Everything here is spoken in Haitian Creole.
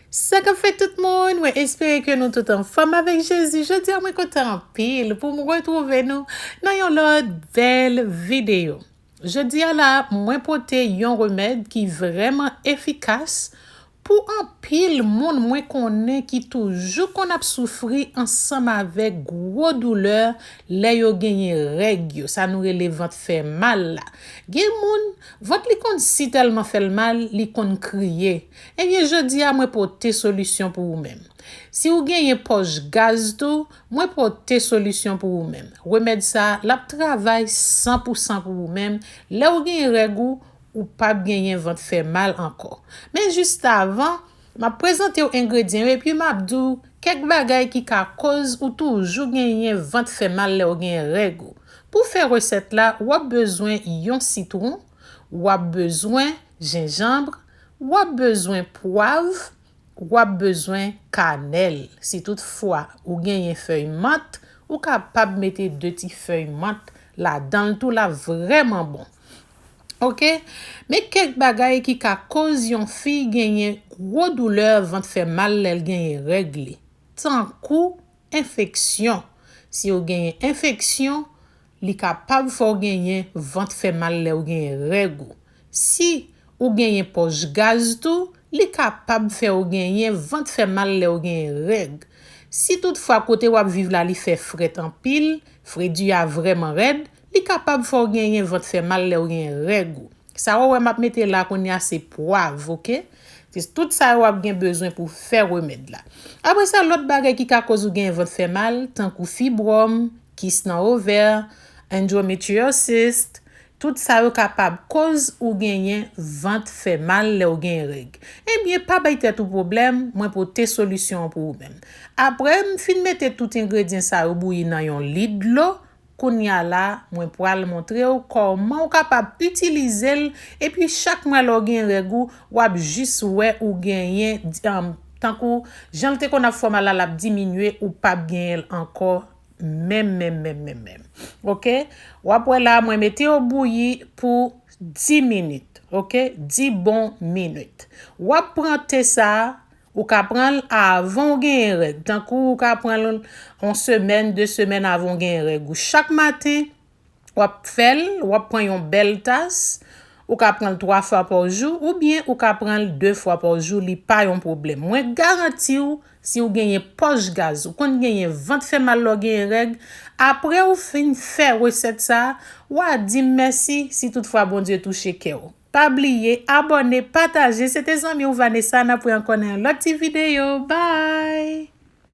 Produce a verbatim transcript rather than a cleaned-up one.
Sa k ap fèt tout moun, mwen espere ke nou tout anfòm avèk Jezi. Jodi a mwen kontan anpil pou m retwouve nou nan yon lòt bèl videyo. Jodi a la, mwen pote yon remèd ki vrèman efikas pou anpil moun mwen konnen ki toujou konn ap soufri ansanm avèk gwo doulè lè yo genyen règ yo, sa nou rele vant fè mal la. Gen moun, vant li konn si tèlman fè l mal, li konn kriye. Ebyen, jodi a mwen pote solisyon pou ou menm. Si w genyen pòch gaz tou, mwen pote solisyon pou ou menm. Remèd sa a, l ap travay san pou san pou ou menm. Lè w genyen règ ou, ou p ap genyen vant fè mal ankò. Men jis avan, m ap prezante w engredyan yo epi m ap di w kèk bagay ki ka koz ou toujou genyen vant fè mal lè w genyen règ ou. Pou fè resèt la, w ap bezwen yon sitwon, w ap bezwen jenjanm, w ap bezwen pwav, w ap bezwen kanèl. Si toutfwa ou genyen fèy mant, ou kapab mete de ti fèy mant ladan l tou, l ap vrèman bon. Oke? Men kèk bagay ki ka koz yon fi genyen gwo doulè vant fè mal lè l genyen règ li, tankou enfeksyon. Si w genyen enfeksyon, li kapab fè w genyen vant fè mal lè w genyen règ ou. Si ou genyen pòch gaz tou, li kapab fè w genyen vant fè mal lè w genyen règ. Si toutfwa kote w ap viv la li fè frèt anpil, fredi a vrèman rèd, li kapab fè w genyen vant fè mal lè w genyen règ ou. Sa w wè m ap mete la kounye a se pwav, oke? Se tout sa yo w ap gen bezwen pou fè remèd la. Apre sa, lòt bagay ki ka koz ou genyen vant fè mal, tankou fibwòm, kis nan ovè, endometriosis, tout sa yo kapab koz ou genyen vant fè mal lè w genyen règ. Ebyen, pa bay tèt ou pwoblèm, mwen pote solisyon an pou ou menm. Apre m fin mete tout engredyan sa yo bouyi nan yon lit dlo, kounye a la, mwen pral montre w kòman w kapab itilize l, epi chak mwa lè w genyen règ ou, w ap jis wè ou genyen, um, tankou jan l te konn ap fè w mal la, l ap diminye, ou p ap genyen l ankò menm, menm, menm, menm, menm. Oke? W ap wè la, mwen mete yo bouyi pou dis minit. Oke? Dis bon minit. W ap pran te sa a, ou ka pran l avan w genyen règ. Tankou ou ka pran l yon semèn, de semèn avan w genyen règ ou. Chak maten, w ap fè l, w ap pran yon bèl tas, ou ka pran l twa fwa pa jou, oubyen ou ka pran l de fwa pa jou, li pa yon pwoblèm. Mwen garanti w, si w genyen pòch gaz, ou konn genyen vant fè mal lè w genyen règ, apre w fin fè resèt sa a, w a di m mèsi si toutfwa Bondye touche kè w. Pa bliye abòne, pataje. Se te zanmi w Vanessa, n ap wè ankò nan yon lòt ti videyo. Bye!